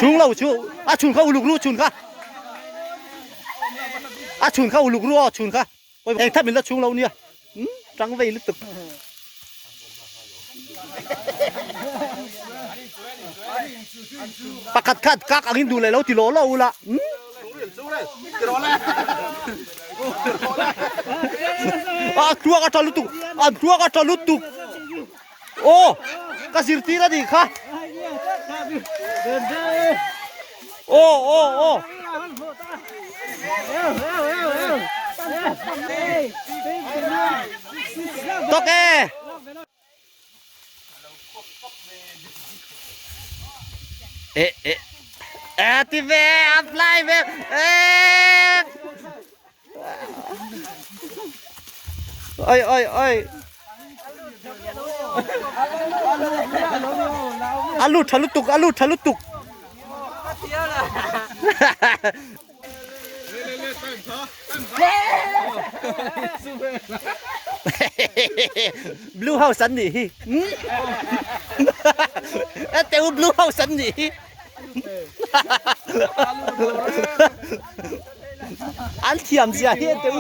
Chhung lo chu a chhun kha uluk ru chhun kha. A chhun kha uluk ru aw chhun kha. Eng thap in la chhung lo nia. Tang vei lutuk. Pakhat khat kak angin duh leh lo ti law law ula. A tluak a tha lutuk. An tluak a tha lutuk. Aw ka zirtir a nih kha. Aw aw aw. Tawk e. E e e ti ve apply ve e. Oi oi oi. A lut tha lutuk a lut tha lutuk. Blue house an nih hi. E teu blue house an nih hi. An thiam zia hi teu.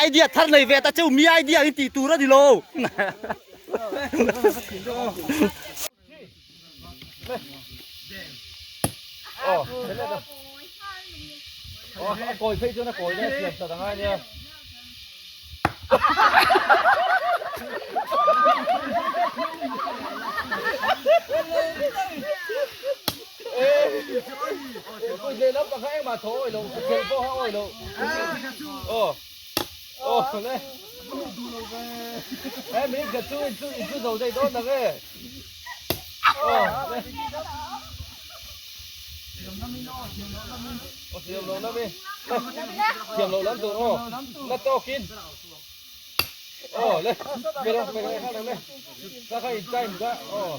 Idea thar nei ve ta cheu mi idea in tih tur a ni lo. Kawi phei chuan a kawi dawn a siam that angai ania. Pui lehlam pakhat engmah thaw awi lo, khel pawh kha awi lo. Aw. Aw le. He min khat chu in chu in chu zo daih dawn tak e. Aw le. Aw thiam lo lam i. Le. Thiam lo lam tur aw. La tawkin. Aw le. Pe lo pe kha lo le. Ka kha in time ka aw.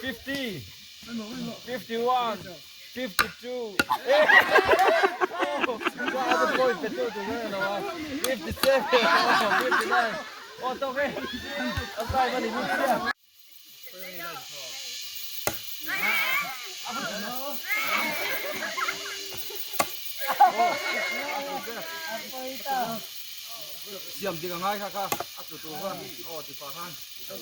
50, 51, 52, 57, 59, oh, okay. Siam dik a ngai kha kha a tlu tur kha aw ti pah khan. 56,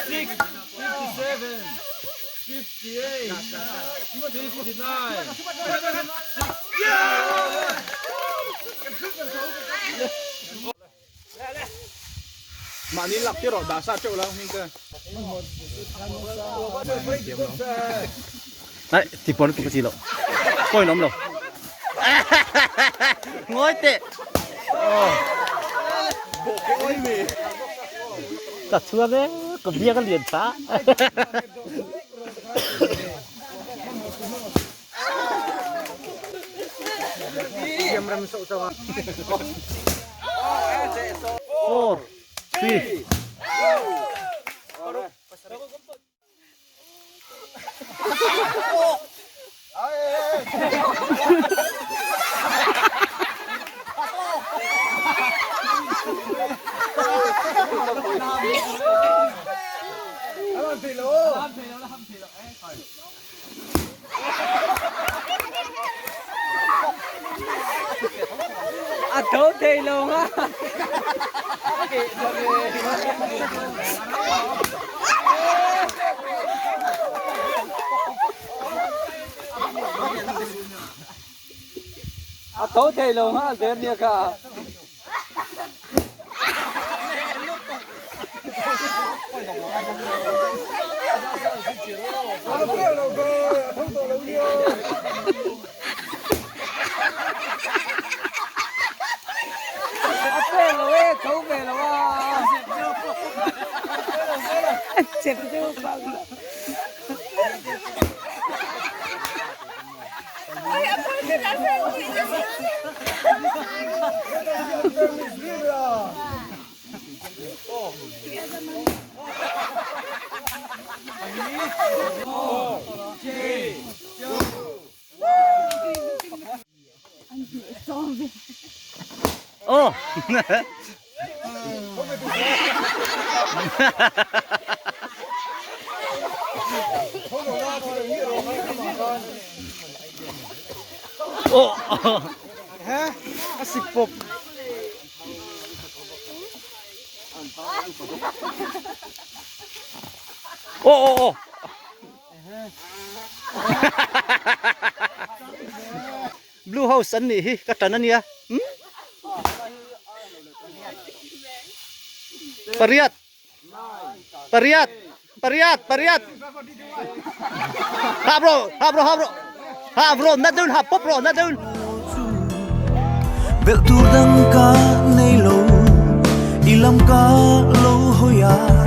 57, 58, 59, 60. Mahni lak tir rawh dah sa teuh lo hming te. Ai ti pawh lutuk a chi loh. Point awm lo. Ngawi teh. Ka chhuak e, ka biak a lian tha. Four, three. A tho thei lo nga. A tho thei lo nga der nia kha. Oh. Oh. A sik pawp. Oh oh oh. Blue house an nih hi ka tan ania. Hmm? Pariat. Pariat. Pariat, pariat. Ha bro, ha bro, ha bro. Ha bro, na dun ha pop bro, na dun. Belh tur dang ka nei lo, i lam ka lo hawi a.